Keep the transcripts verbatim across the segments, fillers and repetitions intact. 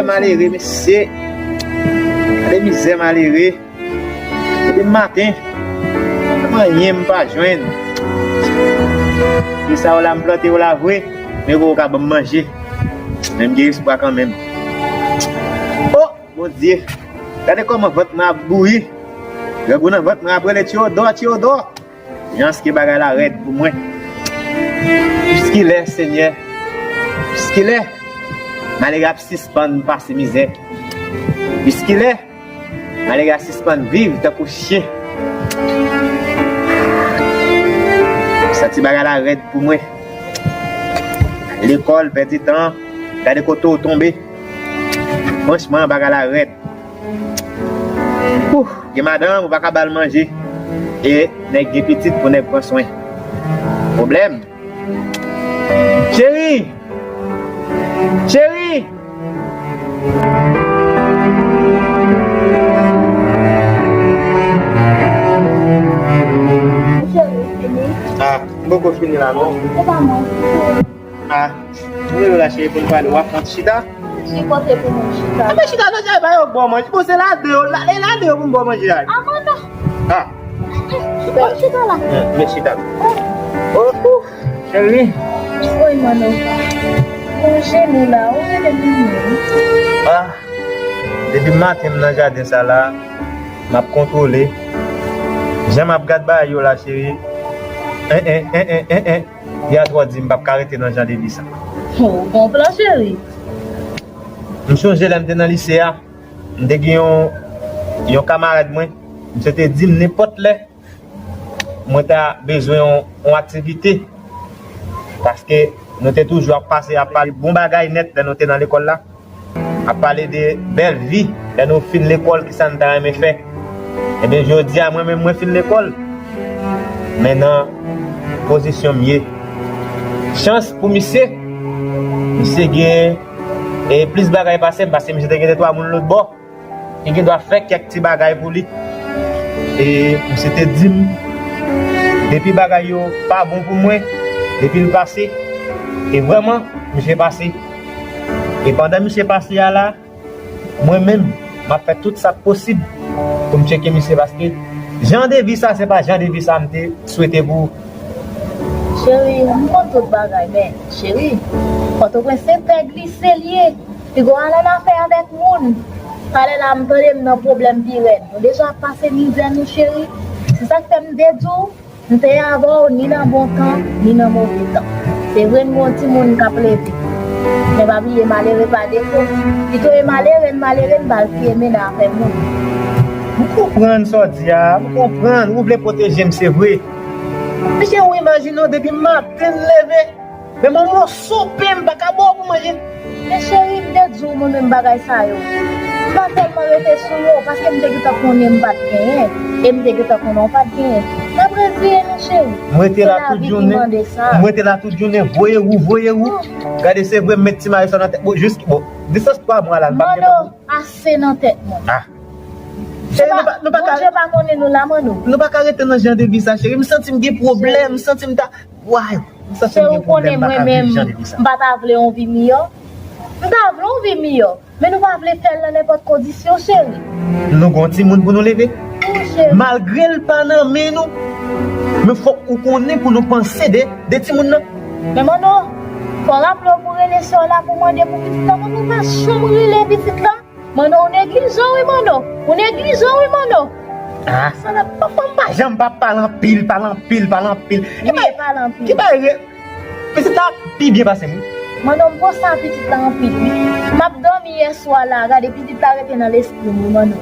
Malere, mesye. Gade mizè malere. Depi maten, anyen m pa jwenn. Se sa yo la m plante yo la vre, men yo poko ka ban m manje. Men m gen espwa kanmenm. O Bondye, gade kòman vant mwen ap bouyi. Grangou nan vant mwen ap rele Tiyodò, Tiyodò. Jan ke bagay la rèd pou mwen. Jiskilè, Senyè? Jiskilè malere ap sispann pase mizè? Jiskilè malere ap sispann viv tankou chen? Santi bagay la rèd pou mwen. Lekòl, pèdi tan, gade kote w tonbe. Franchman, bagay la rèd. Ouh, gen madanm, ou pa ka ba l manje. E nèg gen pitit pou nèg pran swen. Pwoblèm. Cheri! Cheri! Cheri, fini? Ah, m poko fini la, non. Se pa mwen. Ah, mwen la cheri pou m pale, w ap pran chita? Ki kote pou mwen chita? Anben chita nan chay pa yo ba w manje. Bon, se ladan yo, la, e ladan yo pou m ba w manje a. Ah, mwen non. Ah. Chita, chita la. Eh, men chita. Oh, oh, cheri. Woy, Manno. Konje nou la, ou rele moun nan. Ah, depi maten m nan jaden sa la, m ap kontwole. Jan m ap gad bagay yo la, cheri. En, en, en, en, en, en. Li a twò di m p ap ka rete nan jan de vi sa. Oh, bon plan, cheri. M sonje lè m te nan lise a, m te gen yon, yon kamarad mwen, misye te di m nenpòt lè mwen ta bezwen yon, yon aktivite. Paske nou te toujou ap pase, ap pale bon bagay nèt lè nou te nan lekòl la. Ap pale de bèl vi. Lè nou fin lekòl, kisa n ta renmen fè? Ebyen, jodi a, mwen menm, mwen fin lekòl. Men nan pozisyon m ye. Chans pou misye, misye gen, e, plis bagay pase m, paske misye te gen de twa moun lòt bò. Li gen dwa fè kèk ti bagay pou li. E misye te di m, depi bagay yo pa bon pou mwen, depi l pase, e vrèman, misye pase. E pandan misye pase a la, mwen menm, m ap fè tout sa k posib pou m tcheke misye, paske jan de vi sa, se pa jan de vi sa m te swete pou. Cheri, m konn tout bagay, men, cheri, Pòtoprens se tè glise l ye. Piga w al annafè avèk moun. Talè la, m tande m nan pwoblèm pi rèd. Nou deja ap pase mizè nou, cheri. Se sa k fè m te di w, m te avè w ni nan bon tan, ni nan move tan. Se vre, n gon timoun k ap leve. Men pa bliye, malere pa defo. Pito e malere n malere n ba l pye men nan afè moun. M konprann sa w di a, m konprann. Ou vle pwoteje m, se vre. Mesye, ou imajine w depi maten n leve. Men yon moso pen m pa ka ba w pou manje. Men cheri, m te di w mwen menm bagay sa yo. M pa tèlman rete sou yo, paske m te gentan konnen m pa t genyen. E m te gentan konnen w pa t genyen. N ap reziye nou, cheri. M rete la tout jounen. M rete la tout jounen, voye wou, voye wou. Gade, se vre, m met ti mayo sa nan tèt. Bon, jis, bon, distans twa mwa la, m pa t gentan. Manno, ase nan tèt mwen. Ah. Cheri, nou pa, nou pa ka, Bondye pa konnen nou la, Manno. Nou pa ka rete nan jan de vi sa, cheri. M santi m gen pwoblèm, m santi m ta, Why? M santi m gen pwoblèm, m pa ka viv jan de vi sa. M pa ta vle yon vi miyò. M ta vle yon vi miyò. Men nou pa vle fè l nan nenpòt kondisyon, cheri. Nou gon timoun pou nou leve. Wi, cheri. Malgre l pa nan men nou, men fòk ou konnen pou nou panse de, de timoun nan. Men Manno, fò w raple w pou rele sè w la pou mande pou pitit la, paske w pa janm rele pitit la. Manno, ou neglijan wi, Manno. Ou neglijan wi, Manno. Ah, sa la, pafwa m pa janm pa pale anpil, pale anpil, pale anpil. Wi, pale anpil. Ki bay re-, pitit la pi byen pase m wi. Manno, m panse a pitit la anpil wi. M ap dòmi yè swa la, gade pitit la rete nan lespri m wi, Manno.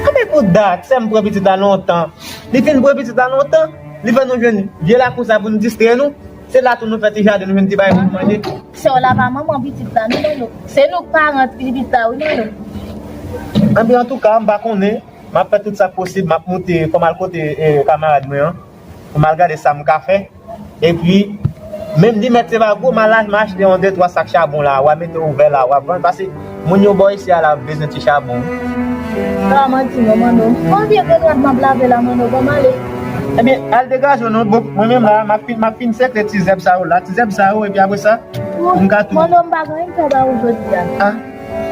Ah, men pou dat, sè m pran pitit la lontan. Li fin pran pitit la lontan, li fè nou jwenn vye lakou sa pou n distrè nou. Se la tou nou fè ti jaden, nou jwenn ti bagay pou nou manje. Sè w la pa manman pitit la, non, Manno. Se nou k paran pitit la, wi, Manno. Anben, antouka, m pa konnen. M ap fè tout sa k posib. M ap moute, fò m al kote, eh, kamarad mwen an. Pou m al gade sa m ka fè. Epi, menm li mèt se pa gwo, m al ach-, m achte yon de twa sak chabon la. W a mete ouvè la, w a vann. Paske moun yo bò isi a la bezwen ti chabon. Pa manti non, Manno. Konbyen grenn rad m ap lave la, Manno? Ban m ale. Ebyen, al degaje w non. Bon, mwen menm la, m ap fin, m ap fin sekle ti zèb sa yo la. Ti zèb sa yo, epi apre sa, pou m ka tou. Manno, m pa gen anyen pou fè ba ou jodi a. Ah.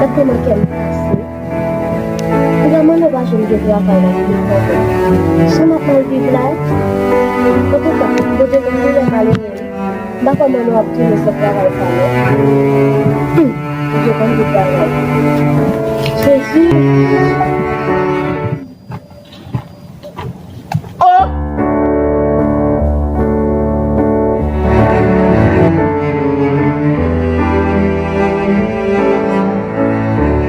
Gad kòman kè m pase. Granmoun nan pa janm gen travay nan peyi ankò. Jan m ap mal viv la, antouka, Bondye konn doulè malere m. M pa kwè mwen nou ap tounen sot travay sa non. Hum, Bondye konn tout bagay. Jezi.